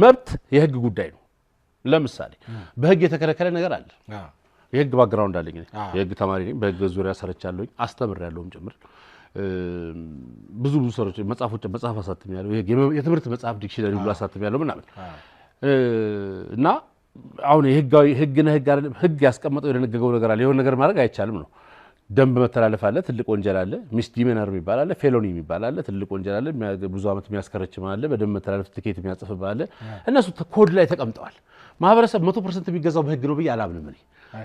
መብት የህግ ጉዳይ ነው። ለምሳሌ በህግ የተከለከለ ነገር አለ። የህግ background አለኝ እኔ። የህግ ተማሪ ነኝ። በህግ ዙሪያ ሰርቻለሁኝ፣ አስተምሬያለሁም ጭምር። ብዙ ብዙ ሰሮች መጽሐፎች መጽሐፍ አሳትሜያለሁ። የትምህርት መጽሐፍ dictionary ሁሉ አሳትሜያለሁ ምናምን። እና አሁን የህጋዊ ህግ ነህ ህግ አይደለም፣ ህግ ያስቀመጠው የደነገገው ነገር አለ። የሆነ ነገር ማድረግ አይቻልም ነው። ደንብ መተላለፍ አለ፣ ትልቅ ወንጀል አለ። Misdemeanor የሚባል አለ፣ felony የሚባል አለ፣ ትልቅ ወንጀል አለ፣ ብዙ ዓመት የሚያስከረችም አለ፣ በደንብ መተላለፍ ትኬት የሚያጽፍብህ አለ። እነሱ ኮድ ላይ ተቀምጠዋል። ማህበረሰብ 100% የሚገዛው በህግ ነው ብዬ አላምንም እኔ።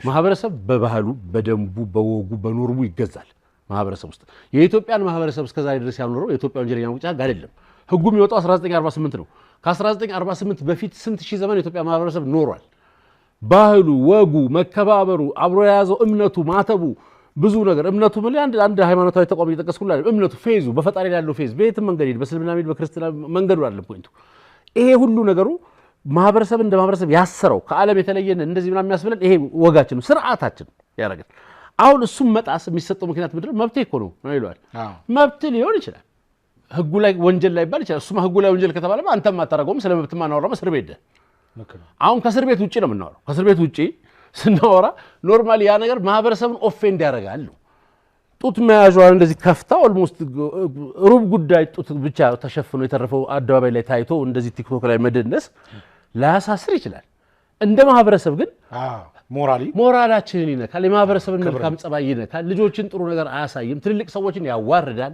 ማህበረሰብ በባህሉ፣ በደንቡ፣ በወጉ፣ በ norm ኡ ይገዛል። ማህበረሰብ ውስጥ የኢትዮጵያን ማህበረሰብ እስከዛሬ ድረስ ያኖረው የኢትዮጵያ ወንጀለኛ መቅጫ ህግ አይደለም። ህጉ የሚወጣው 1948 ነው። ከ1948 በፊት ስንት ሺህ ዘመን የኢትዮጵያ ማህበረሰብ ኖሯል። ባህሉ፣ ወጉ፣ መከባበሩ፣ አብሮ የያዘው እምነቱ፣ ማተቡ፣ ብዙ ነገር እምነቱ ምን አንድ ሃይማኖታዊ ተቋም እየጠቀስኩልህ አይደለም። እምነቱ፣ faith ኡ፣ በፈጣሪ ላይ ያለው faith በየትም መንገድ ሂድ፣ በእስልምና ሂድ፣ በክርስትና መንገዱ አይደለም point ኡ። ይሄ ሁሉ ነገሩ ማህበረሰብ እንደ ማህበረሰብ ያሰረው ከዓለም የተለየን እንደዚህ ምናምን የሚያስብለን ይሄ ወጋችን ነው፣ ስርዓታችን ያደረገን። አሁን እሱም መጣስ የሚሰጠው ምክንያት ምንድን ነው? መብቴ እኮ ነው ነው ይለዋል። መብት ሊሆን ይችላል። ህጉ ላይ ወንጀል ላይባል ይችላል። እሱማ ህጉ ላይ ወንጀል ከተባለ አንተም አታደርገውም። ስለ መብት ማናወራም እስር ቤት ነህ። አሁን ከእስር ቤት ውጪ ነው የምናወራው። ከእስር ቤት ውጪ ስናወራ normally ያ ነገር ማህበረሰቡን offend ያደርጋል። ጡት መያዣዋን እንደዚህ ከፍታ almost ሩብ ጉዳይ ጡት ብቻ ተሸፍኖ የተረፈው አደባባይ ላይ ታይቶ እንደዚህ ቲክቶክ ላይ መደነስ ላያሳስር ይችላል። እንደ ማህበረሰብ ግን Morally ሞራላችንን ይነካል። የማህበረሰብን መልካም ጸባይ ይነካል። ልጆችን ጥሩ ነገር አያሳይም። ትልልቅ ሰዎችን ያዋርዳል።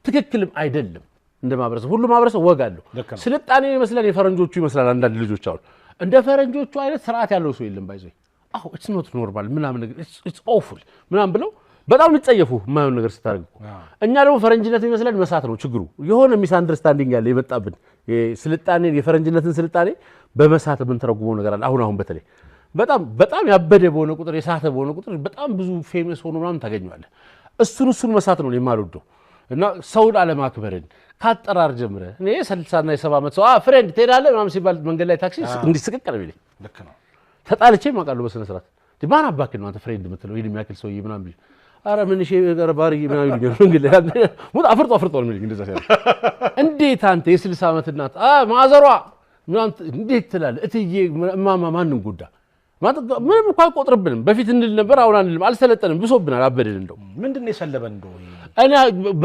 ትክክልም አይደለም። እንደ ማህበረሰብ ሁሉ ማህበረሰብ ወግ አለው። ስልጣኔ ይመስላል የፈረንጆቹ ይመስላል። አንዳንድ ልጆች አሁን እንደ ፈረንጆቹ አይነት ስርዓት ያለው ሰው የለም። By the way አዎ it's not normal ምናምን ነገር it's awful ምናምን ብለው በጣም የሚጸየፉ የማይሆን ነገር ስታደርግ እኮ። እኛ ደግሞ ፈረንጅነት ይመስላል መሳት ነው ችግሩ። የሆነ misunderstanding ያለ የመጣብን ስልጣኔን የፈረንጅነትን ስልጣኔ በመሳት የምንተረጉመው ነገር አለ። አሁን አሁን በተለይ በጣም በጣም ያበደ በሆነ ቁጥር፣ የሳተ በሆነ ቁጥር በጣም ብዙ famous ሆኖ ምናምን ታገኘዋለህ። እሱን መሳት ነው የማልወደው እና ሰውን አለማክበርን ካጠራር ጀምረ እኔ 60ና የ70 ዓመት ሰው friend ትሄዳለህ ምናምን ሲባል መንገድ ላይ ታክሲ እንዲህ ስቅቅ ነው የሚለኝ። ልክ ነው። ተጣልቼ አውቃለሁ በስነ ስርዓት። ማን አባክህ ነው አንተ friend የምትለው ይሄን የሚያክል ሰውዬ ምናምን ቢል ኧረ ምን እሺ ኧረ ባርዬ ምናምን ይሉኛል። መንገድ ላይ ሙት አፍርጦ አፍርጦ ነው የሚለኝ እንደዛ ሲያደርግ። እንዴት አንተ የ60 ዓመት እናት ማዘሯ ምናምን እንዴት ትላለህ? እትዬ እማማ ማንን ጎዳ? ምንም እኮ አይቆጥርብንም። በፊት እንል ነበር፣ አሁን አንልም። አልሰለጠንም፣ ብሶብናል፣ አበድን። እንደው ምንድን ነው የሰለበን እንደው? እኔ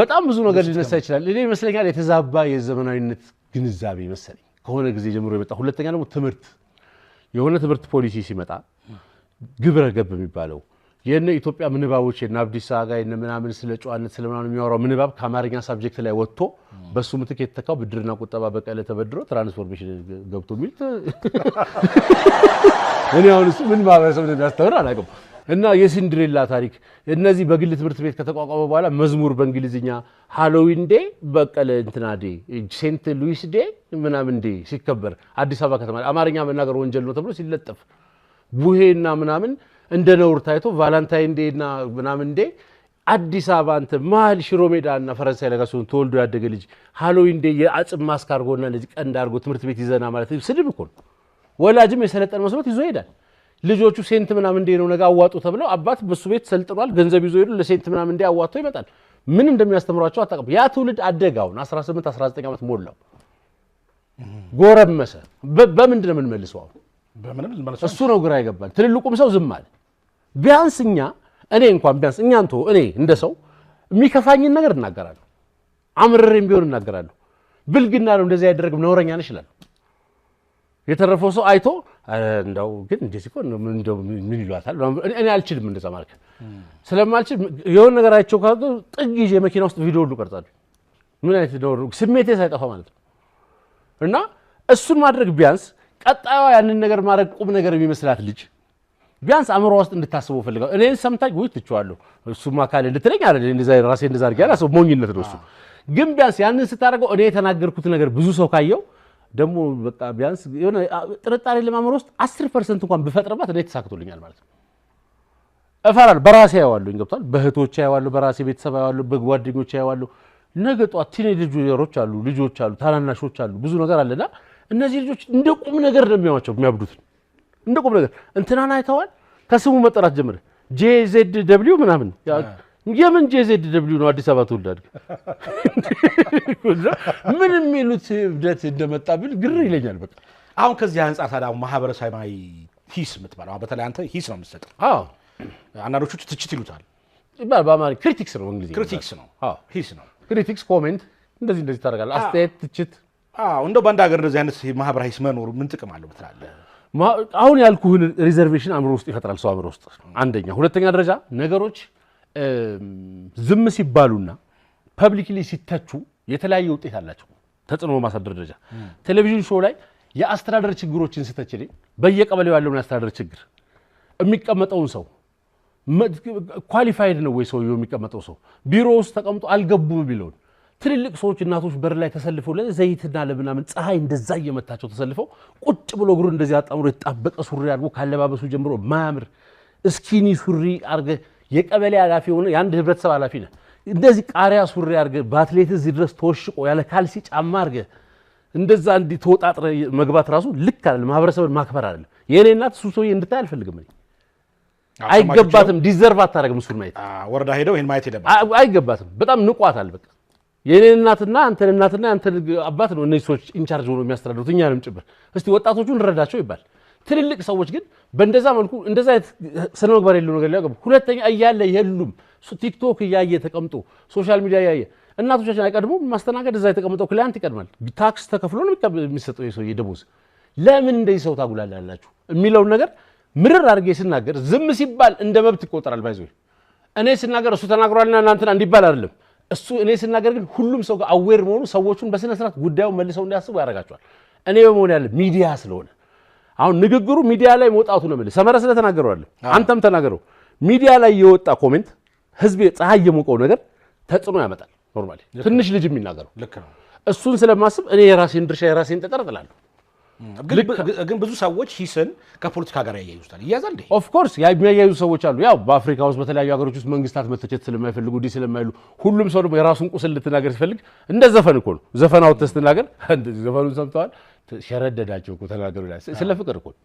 በጣም ብዙ ነገር ሊነሳ ይችላል። እኔ ይመስለኛል የተዛባ የዘመናዊነት ግንዛቤ መሰለኝ ከሆነ ጊዜ ጀምሮ የመጣ። ሁለተኛ ደግሞ ትምህርት የሆነ ትምህርት ፖሊሲ ሲመጣ ግብረ ገብ የሚባለው የነ ኢትዮጵያ ምንባቦች የነ አብዲሳ አጋ የነ ምናምን ስለ ጨዋነት ስለ ምናምን የሚያወራው ምንባብ ከአማርኛ subject ላይ ወጥቶ በሱ ምትክ የተተካው ብድርና ቁጠባ በቀለ ተበድሮ transformation ገብቶ የሚል እኔ አሁን እሱ ምን ማህበረሰብ እንደሚያስተምር አላውቅም። እና የሲንድሬላ ታሪክ እነዚህ በግል ትምህርት ቤት ከተቋቋመ በኋላ መዝሙር በእንግሊዝኛ Halloween day በቀለ እንትና day Saint Louis day ምናምን day ሲከበር አዲስ አበባ ከተማ አማርኛ መናገር ወንጀል ነው ተብሎ ሲለጠፍ ቡሄና ምናምን እንደ ነውር ታይቶ Valentine day እና ምናምን day አዲስ አበባ አንተ መሀል ሽሮ ሜዳ እና ፈረንሳይ ለጋሲዮን ተወልዶ ያደገ ልጅ Halloween day የአጽም ማስክ አድርጎና ልጅ ቀንድ አድርጎ ትምህርት ቤት ይዘና ማለት ስድብ እኮ ነው። ወላጅም የሰለጠነ መስሎት ይዞ ይሄዳል። ልጆቹ Saint ምናምን day ነው ነገ አዋጡ ተብለው አባት በሱ ቤት ሰልጥኗል። ገንዘብ ይዞ ሄዱ ለ Saint ምናምን day አዋጥቶ ይመጣል። ምን እንደሚያስተምሯቸው አታውቅም። ያ ትውልድ አደገ። አሁን 18 19 ዓመት ሞላው፣ ጎረመሰ። በምንድን ነው የምንመልሰው አሁን? በምንም ልንመልሰው እሱ ነው ግራ ይገባል። ትልልቁም ሰው ዝም አለ። ቢያንስ እኛ እኔ እንኳን ቢያንስ እኛን ተወው፣ እኔ እንደ ሰው የሚከፋኝን ነገር እናገራለሁ። አምርሬም ቢሆን እናገራለሁ። ብልግና ነው እንደዚህ አይደረግም፣ ነውረኛ ነሽ እላለሁ። የተረፈው ሰው አይቶ ኧረ እንደው ግን እንደዚህ እኮ እንደው ምን ይሏታል? እኔ አልችልም እንደዛ ማለት ስለማልችል የሆነ ነገር አይቼው ካሉ ጥግ ይዤ መኪና ውስጥ ቪዲዮ ሁሉ ቀርጻለሁ። ምን አይነት ነውር ነው? ስሜቴ ሳይጠፋ ማለት ነው። እና እሱን ማድረግ ቢያንስ ቀጣዩዋ ያንን ነገር ማድረግ ቁም ነገር የሚመስላት ልጅ ቢያንስ አእምሮ ውስጥ እንድታስበው ፈልጋለሁ። እኔን ሰምታኝ ውይ ትቼዋለሁ እሱማ ካለ እንድትለኝ አይደል እንደዛ ራሴ እንደዛ አድርጌ አላስበው ሞኝነት ነው እሱ። ግን ቢያንስ ያንን ስታደርገው እኔ የተናገርኩት ነገር ብዙ ሰው ካየው ደግሞ በቃ ቢያንስ የሆነ ጥርጣሬ ለማመር ውስጥ 10% እንኳን ብፈጥርባት እኔ ተሳክቶልኛል ማለት ነው። እፈራለሁ። በራሴ አየዋለሁ፣ ገብቷል። በእህቶቼ አየዋለሁ፣ በራሴ ቤተሰብ አየዋለሁ፣ በጓደኞቼ አየዋለሁ። ነገ ጧት teenage ልጆች አሉ፣ ልጆች አሉ፣ ታናናሾች አሉ፣ ብዙ ነገር አለና እነዚህ ልጆች እንደ ቁም ነገር ነው የሚያዩዋቸው፣ የሚያብዱትን እንደ ቁም ነገር እንትናን አይተዋል። ከስሙ መጠራት ጀምረ JZW ምናምን የምን JZW ነው አዲስ አበባ ተወልደህ ምን የሚሉት እብደት እንደመጣብን ግር ይለኛል። በቃ አሁን ከዚህ አንጻር ታዲያ ማህበረሰባዊ ሂስ የምትባለው በተለይ አንተ ሂስ ነው የምትሰጠው። አዎ አንዳንዶቹ ትችት ይሉታል። ይባል በአማርኛ critics ነው፣ እንግሊዝኛ critics ነው፣ ሂስ ነው። Critics comment፣ እንደዚህ እንደዚህ ታደርጋለህ። አስተያየት፣ ትችት። አዎ እንደው በአንድ ሀገር እንደዚህ አይነት ማህበራዊ ሂስ መኖሩ ምን ጥቅም አለው ትላለህ? አሁን ያልኩህን reservation አእምሮ ውስጥ ይፈጥራል፣ ሰው አእምሮ ውስጥ አንደኛ። ሁለተኛ ደረጃ ነገሮች ዝም ሲባሉና publicly ሲተቹ የተለያየ ውጤት አላቸው። ተጽዕኖ በማሳደር ደረጃ ቴሌቪዥን show ላይ የአስተዳደር ችግሮችን ስተች በየቀበሌው ያለውን የአስተዳደር ችግር የሚቀመጠውን ሰው qualified ነው ወይ ሰውየው የሚቀመጠው ሰው ቢሮ ውስጥ ተቀምጦ አልገቡም የሚለውን ትልልቅ ሰዎች እናቶች በር ላይ ተሰልፈው ለዘይትና ለምናምን ፀሐይ እንደዛ እየመታቸው ተሰልፈው ቁጭ ብሎ እግሩን እንደዚህ አጣምሮ የተጣበቀ ሱሪ አድርጎ ካለባበሱ ጀምሮ ማያምር skinny ሱሪ አድርገህ የቀበሌ ኃላፊ ሆነ የአንድ ህብረተሰብ ኃላፊ ነህ። እንደዚህ ቃሪያ ሱሪ አድርገህ በአትሌት እዚህ ድረስ ተወሽቆ ያለ ካልሲ ጫማ አድርገህ እንደዛ እንዲህ ተወጣጥረህ መግባት ራሱ ልክ አይደለም። ማህበረሰብን ማክበር አይደለም። የእኔ እናት እሱ ሰውዬ እንድታይ አልፈልግም። እኔ አይገባትም። Deserve አታደርግም እሱን ማየት። ወረዳ ሄደው ይሄን ማየት የለባትም። አይገባትም። በጣም ንቋታል። በቃ የኔን እናትና አንተን እናትና አንተን አባት ነው እነዚህ ሰዎች in charge ሆኖ የሚያስተዳድሩት እኛንም ጭምር። እስቲ ወጣቶቹን እንረዳቸው ይባል። ትልልቅ ሰዎች ግን በእንደዛ መልኩ እንደዛ አይነት ስነ ምግባር የሌለው ነገር ሊያገቡ ሁለተኛ እያለ የሉም። ቲክቶክ እያየ ተቀምጦ social media እያየ እናቶቻችን አይቀድሙም ማስተናገድ። እዛ የተቀመጠው client ይቀድማል። ታክስ ተከፍሎ ነው የሚሰጠው የሰውዬ ደሞዝ። ለምን እንደዚህ ሰው ታጉላላችሁ የሚለውን ነገር ምርር አድርጌ ስናገር ዝም ሲባል እንደ መብት ይቆጠራል። By the way እኔ ስናገር እሱ ተናግሯልና እናንተና እንዲባል አይደለም። እሱ እኔ ስናገር ግን ሁሉም ሰው ጋር aware መሆኑ ሰዎቹን በስነ ስርዓት ጉዳዩን መልሰው እንዲያስቡ ያደርጋቸዋል። እኔ በመሆን ያለ ሚዲያ ስለሆነ አሁን ንግግሩ ሚዲያ ላይ መውጣቱ ነው የምልህ። ሰመረ ስለተናገረው አይደለም፣ አንተም ተናገረው። ሚዲያ ላይ የወጣ comment ህዝብ ፀሐይ የሞቀው ነገር ተጽዕኖ ያመጣል። Normally ትንሽ ልጅ የሚናገረው ልክ ነው። እሱን ስለማስብ እኔ የራሴን ድርሻ የራሴን ጠጠር እጥላለሁ። ግን ብዙ ሰዎች ሂስን ከፖለቲካ ጋር ያያይዙታል። ይያዛል እንዴ? Of course የሚያያይዙ ሰዎች አሉ። ያው በአፍሪካ ውስጥ በተለያዩ ሀገሮች ውስጥ መንግስታት መተቸት ስለማይፈልጉ እንዲህ ስለማይሉ ሁሉም ሰው ደግሞ የራሱን ቁስል ልትናገር ሲፈልግ እንደ ዘፈን እኮ ነው። ዘፈን አውጥተህ ስትናገር እንደዚህ ዘፈኑን ሰምተዋል፣ ሸረደዳቸው እኮ ተናገሩ ይላል። ስለ ፍቅር እኮ ነው።